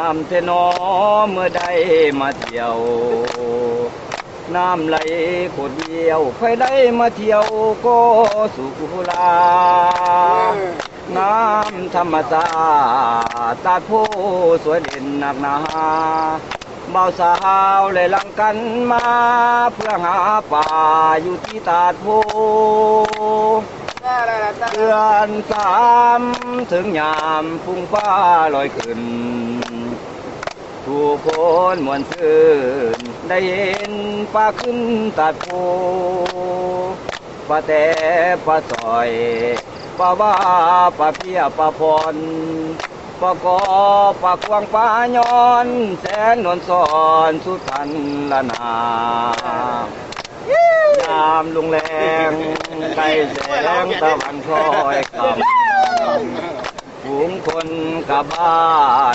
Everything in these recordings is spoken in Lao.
ງາມແທ້ນໍເມື່ອໄດ້ມາທ່ຽວ ນ້ຳໄຫຼໂຄດວຽວ ໃຜໄດ້ມາທ່ຽວກໍສຸຂະລາ ງາມທຳມະຊາດ ຕາດໂພສວຍເດັ່ນນັກໜາ ບ່າວສາວໄລ່ຫຼັງກັນມາ ເພື່ອຫາປາຢູ່ທີ່ຕາດໂພ ເດືອນສາມເຖິງຍາມຟຸ້ງຟ້າລອຍຂຶ້ນ ທຸກຄົນມ່ວນຊື່ນ ໄດ້ເຫັນປາຂຶ້ນຕາດໂພ ປາແຕ ປາສອຍ ປາວາ ປາເພຍ ປາພອນ ປາກອ ປາກວາງ ປາຍອນ ແສນນວນສອນສຸດພັນລະນາ ຍາມລົງແລງ ໃກ້ແສງຕາວັນຄ່ອຍຄ່ຳ ຝູງຄົນກັບບ້າ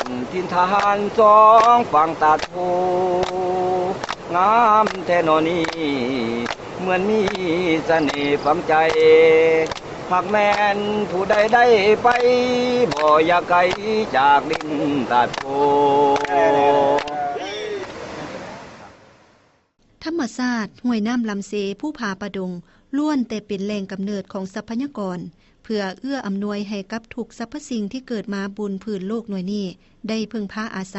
ນ ຖິ່ນຖານສອງຝັ່ງຕາດໂພ ງາມແທ້ນໍນີ້ ເໝືອນມີສະເໜ່ຝັງໃຈ ຫາກແມ່ນຜູ້ໃດໄດ້ໄປ ບໍ່ຢາກໄກຈາກດິນຕາດໂພ. ທຳມະຊາດ, ຫ້ວຍນ້ຳລຳເຊ, ພູຜາປ່າດົງ ລ້ວນແຕ່ເປັນແຫຼ່ງກຳເນີດຂອງຊັບພະຍາກອນ ເພື່ອເອື້ອອຳນວຍໃຫ້ກັບທຸກສັບພະສິ່ງທີ່ເກີດມາບົນພື້ນໂລກໜ່ວຍນີ້ໄດ້ເພິ່ງພາອາໄສ.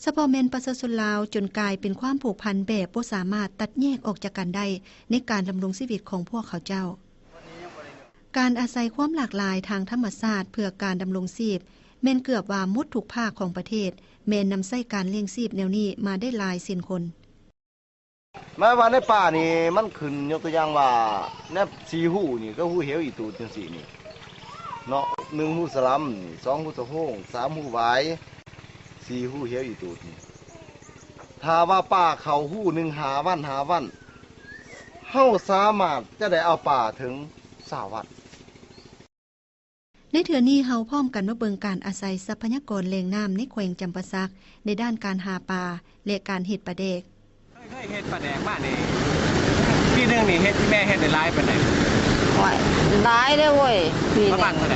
ສະເພາະແມ່ນປະຊາຊົນລາວຈົນກາຍເປັນຄວາມຜູກພັນແບບບໍ່ສາມາດຕັດແຍກອອກຈາກກັນໄດ້ໃນການດຳລົງຊີວິດຂອງພວກເຂົາເຈົ້າ. ການອາໄສຄວາມຫຼາກຫຼາຍທາງທຳມະຊາດເພື່ອການດຳລົງຊີບ ແມ່ນເກືອບວ່າໝົດທຸກພາກຂອງປະເທດ ແມ່ນນຳໃຊ້ການລ້ຽງຊີບແນວນີ້ມາໄດ້ຫຼາຍເຊັ່ນຄົນ. ໝາຍວ່າໃນປ່ານີ້ມັນຂຶ້ນ ຍົກຕົວຢ່າງວ່າ ໃນສີ່ຮູນີ້ ກໍຮູເຫວອີຕູດຈັ່ງຊີ້ນີ້ເນາະ ໜຶ່ງຮູສະລຳນີ້ ສອງຮູສະໂພງ ສາມຮູຫວາຍ ສີ່ຮູເຫວອີຕູດນີ້ ຖ້າວ່າປາເຂົ້າຮູໜຶ່ງຫ້າວັນ ຫ້າວັນ ເຮົາສາມາດຈະໄດ້ເອົາປາເຖິງຊາວວັນ. ໃນເທື່ອນີ້ເຮົາພ້ອມກັນມາເບິ່ງການອາໄສຊັບພະຍາກອນແຫຼ່ງນ້ຳໃນແຂວງຈຳປາສັກ ໃນດ້ານການຫາປາ ແລະ ການເຮັດປາແດກ. ເຄີຍ ເຄີຍເຮັດປາແດກມານີ້ ປີໜຶ່ງນີ້ເຮັດ ແມ່ເຮັດໄດ້ຫຼາຍປານໃດ? ໂອ້ຍ ຫຼາຍເດ້ເວີຍ ປີໜຶ່ງ ປະມານເທົ່າໃດ?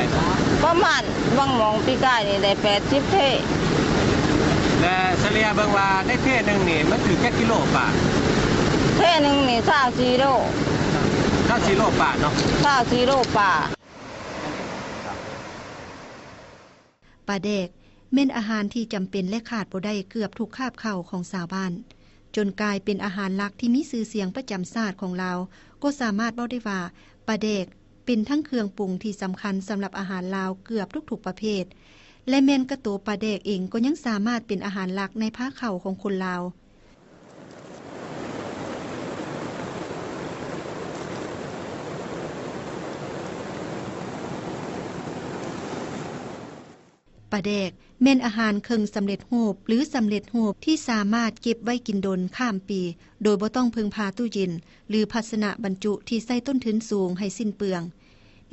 ປະມານ ຫວ່າງໝ່ອງປີກາຍນີ້ໄດ້ແປດສິບເທ. ແລະ ສະເລ່ຍເບິ່ງວ່າໃນເທໜຶ່ງນີ້ມັນຖືກຈັກກິໂລປາ? ເທໜຶ່ງນີ້ຊາວສີ່ໂລ. ຊາວສີ່ໂລປາເນາະ? ຊາວສີ່ໂລປາ. ປາແດກແມ່ນອາຫານທີ່ຈຳເປັນ ແລະ ຂາດບໍ່ໄດ້ເກືອບທຸກຄາບເຂົ້າຂອງຊາວບ້ານ, ຈົນກາຍເປັນອາຫານຫຼັກທີ່ມີຊື່ສຽງປະຈຳຊາດຂອງລາວ. ກໍສາມາດເວົ້າໄດ້ວ່າ ປາແດກເປັນທັງເຄື່ອງປຸງທີ່ສຳຄັນສຳລັບອາຫານລາວເກືອບທຸກໆປະເພດ ແລະ ແມ່ນກະໂຕປາແດກເອງກໍຍັງສາມາດເປັນອາຫານຫຼັກໃນພາເຂົ້າຂອງຄົນລາວ. ປາແດກແມ່ນອາຫານເຄິ່ງສຳເລັດຮູບ ຫຼື ສຳເລັດຮູບທີ່ສາມາດເກັບໄວ້ກິນດົນຂ້າມປີ ໂດຍບໍ່ຕ້ອງເພິ່ງພາຕູ້ເຢັນ ຫຼື ພາຊະນະບັນຈຸທີ່ໃຊ້ຕົ້ນທຶນສູງໃຫ້ສິ້ນເປືອງ.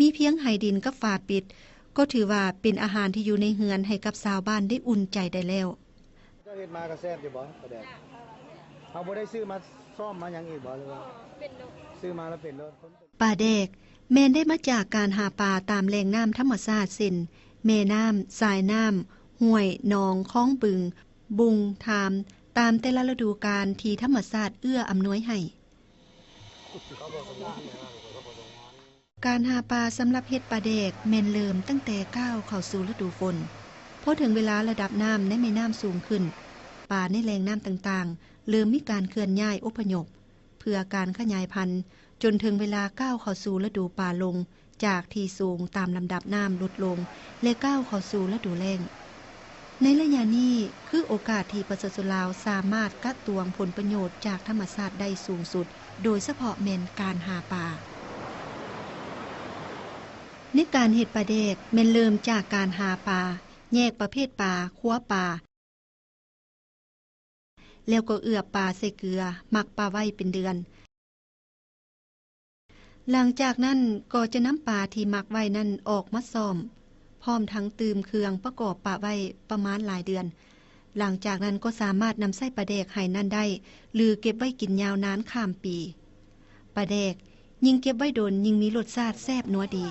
ມີພຽງໄຫດິນກັບຝາປິດ ກໍຖືວ່າເປັນອາຫານທີ່ຢູ່ໃນເຮືອນໃຫ້ກັບຊາວບ້ານໄດ້ອຸ່ນໃຈໄດ້ແລ້ວ. ເຈົ້າເຮັດມາກໍແຊບຢູ່ບໍ່ປາແດກ? ເຮົາບໍ່ໄດ້ຊື້ມາຊ້ອມມາຫຍັງອີກບໍ່ ຫຼືວ່າຊື້ມາແລ້ວເປັນໂລດ? ປາແດກແມ່ນໄດ້ມາຈາກການຫາປາຕາມແຫຼ່ງນ້ຳທຳມະຊາດ ເຊັ່ນ ແມ່ນ້ຳ, ສາຍນ້ຳ, ຫ້ວຍ, ໜອງ, ຄອງບຶງ, ບຸງ, ທາມ ຕາມແຕ່ລະລະດູການທີ່ທຳມະຊາດເອື້ອອຳນວຍໃຫ້. ການຫາປາສຳລັບເຮັດປາແດກແມ່ນເລີ່ມຕັ້ງແຕ່ກ້າວເຂົ້າສູ່ລະດູຝົນ. ພໍເຖິງເວລາລະດັບນ້ຳໃນແມ່ນ້ຳສູງຂຶ້ນ, ປາໃນແຫຼ່ງນ້ຳຕ່າງໆ ເລີ່ມມີການເຄື່ອນຍ້າຍອົບພະຍົບ ເພື່ອການຂະຫຍາຍພັນ ຈົນເຖິງເວລາກ້າວເຂົ້າສູ່ລະດູປາລົງຈາກທີ່ສູງຕາມລຳດັບນ້ຳຫຼຸດລົງ ແລະ ກ້າວເຂົ້າສູ່ລະດູແລ້ງ. ໃນໄລຍະນີ້ຄືໂອກາດທີ່ປະຊາຊົນລາວສາມາດກະຕວງຜົນປະໂຫຍດຈາກທຳມະຊາດໄດ້ສູງສຸດ, ໂດຍສະເພາະແມ່ນການຫາປາ. ໃນການເຮັດປາແດກແມ່ນເລີ່ມຈາກການຫາປາ, ແຍກປະເພດປາ, ຄົວປາ, ແລ້ວກໍເອືອບປາໃສ່ເກືອ, ໝັກປາໄວ້ເປັນເດືອນ. ຫຼັງຈາກນັ້ນກໍຈະນຳປາທີ່ໝັກໄວ້ນັ້ນອອກມາຊ້ອມ, ພ້ອມທັງຕື່ມເຄື່ອງປະກອບປະໄວ້ປະມານຫຼາຍເດືອນ. ຫຼັງຈາກນັ້ນກໍສາມາດນຳໃຊ້ປາແດກໄຫນັ້ນໄດ້ ຫຼື ເກັບໄວ້ກິນຍາວນານຂ້າມປີ. ປາແດກຍິ່ງເກັບໄວ້ດົນ ຍິ່ງມີລົດຊາດແຊບນົວດີ.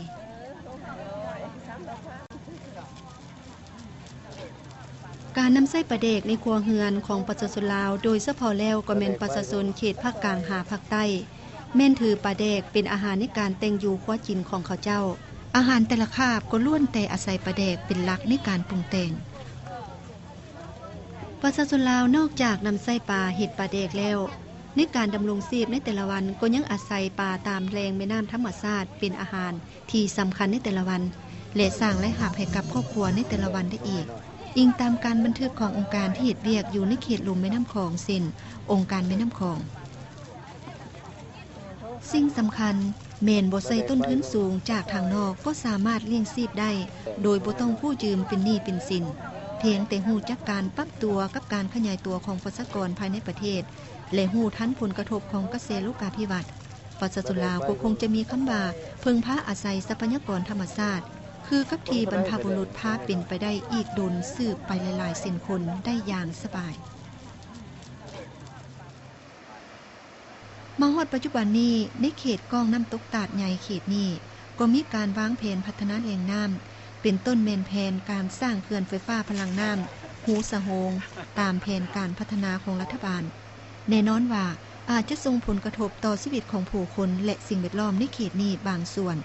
ການນຳໃຊ້ປາແດກໃນຄົວເຮືອນຂອງປະຊາຊົນລາວ, ໂດຍສະເພາະແລ້ວກໍແມ່ນປະຊາຊົນເຂດພາກກາງຫາພາກໃຕ້, ແມ່ນຖືປາແດກເປັນອາຫານໃນການແຕ່ງຢູ່ຄົວກິນຂອງເຂົາເຈົ້າ. ອາຫານແຕ່ລະຄາບກໍລ້ວນແຕ່ອາໄສປາແດກເປັນຫຼັກໃນການປຸງແຕ່ງ. ປະຊາຊົນລາວນອກຈາກນຳໃຊ້ປາເຮັດປາແດກແລ້ວ, ໃນການດຳລົງຊີບໃນແຕ່ລະວັນກໍຍັງອາໄສປາຕາມແຫຼ່ງແມ່ນ້ຳທຳມະຊາດເປັນອາຫານ ທີ່ສຳຄັນໃນແຕ່ລະວັນ ແລະ ສ້າງລາຍຮັບໃຫ້ກັບຄອບຄົວໃນແຕ່ລະວັນໄດ້ອີກ, ອີງຕາມການບັນທຶກຂອງອົງການທີ່ເຮັດວຽກຢູ່ໃນເຂດລຸ່ມແມ່ນ້ຳຂອງ ເຊັ່ນ ອົງການແມ່ນ້ຳຂອງ. ສິ່ງສຳຄັນແມ່ນບໍ່ໃຊ້ຕົ້ນທຶນສູງຈາກທາງນອກກໍສາມາດລ້ຽງຊີບໄດ້ ໂດຍບໍ່ຕ້ອງກູ້ຢືມເປັນໜີ້ເປັນສິນ, ພຽງແຕ່ຮູ້ຈັກການປັບຕົວກັບການຂະຫຍາຍຕົວຂອງປະຊາກອນພາຍໃນປະເທດ ແລະ ຮູ້ທັນຜົນກະທົບຂອງກະແສໂລກາພິວັດ. ປະຊາຊົນລາວກໍຄົງຈະມີຄຳວ່າເພິ່ງພາອາໄສຊັບພະຍາກອນທຳມະຊາດ ຄືກັບທີ່ບັນພະບຸລຸດພາເປັນໄປໄດ້ອີກດົນສືບໄປຫຼາຍໆເຊັ່ນຄົນໄດ້ຢ່າງສະບາຍ. ມາຮອດປັດຈຸບັນນີ້, ໃນເຂດກ້ອງນ້ຳຕົກຕາດໃຫຍ່ເຂດນີ້ ກໍມີການວາງແຜນພັດທະນາແຫຼ່ງນ້ຳ, ເປັນຕົ້ນແມ່ນແຜນການສ້າງເຂື່ອນໄຟຟ້າພະລັງນ້ຳ ຮູສະໂຮງ ຕາມແຜນການພັດທະນາຂອງລັດຖະບານ. ແນ່ນອນວ່າອາດຈະສົ່ງຜົນກະທົບຕໍ່ຊີວິດຂອງຜູ້ຄົນ ແລະ ສິ່ງແວດລ້ອມໃນເຂດນີ້ບາງສ່ວນ.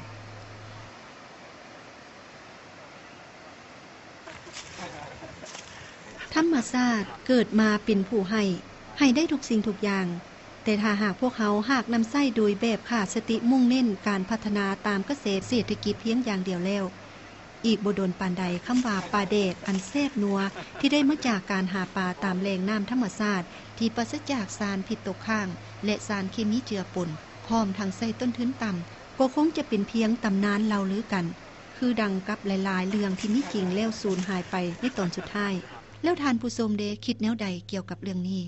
ທຳມະຊາດເກີດມາເປັນຜູ້ໃຫ້, ໃຫ້ໄດ້ທຸກສິ່ງທຸກຢ່າງ, ແຕ່ຖ້າຫາກພວກເຮົາຫາກນຳໃຊ້ໂດຍແບບຂາດສະຕິມຸ່ງເນັ້ນການພັດທະນາຕາມກະແສເສດຖະກິດພຽງຢ່າງດຽວແລ້ວ, ອີກບໍ່ດົນປານໃດ, ຄຳວ່າປາແດກອັນແຊບນົວທີ່ໄດ້ມາຈາກການຫາປາຕາມແຫຼ່ງນ້ຳທຳມະຊາດທີ່ປາສະຈາກສານພິດຕົກຄ້າງ ແລະ ສານເຄມີເຈືອປົນ, ພ້ອມທັງໃຊ້ຕົ້ນທຶນຕ່ຳ, ກໍຄົງຈະເປັນພຽງຕຳນານເລົ່າລືກັນ, ຄືດັ່ງກັບຫຼາຍໆເລື່ອງທີ່ມີຈິງແລ້ວສູນຫາຍໄປໃນຕອນສຸດທ້າຍ. ແລ້ວທ່ານຜູ້ຊົມເດ ຄິດແນວໃດກ່ຽວກັບເລື່ອງນີ້?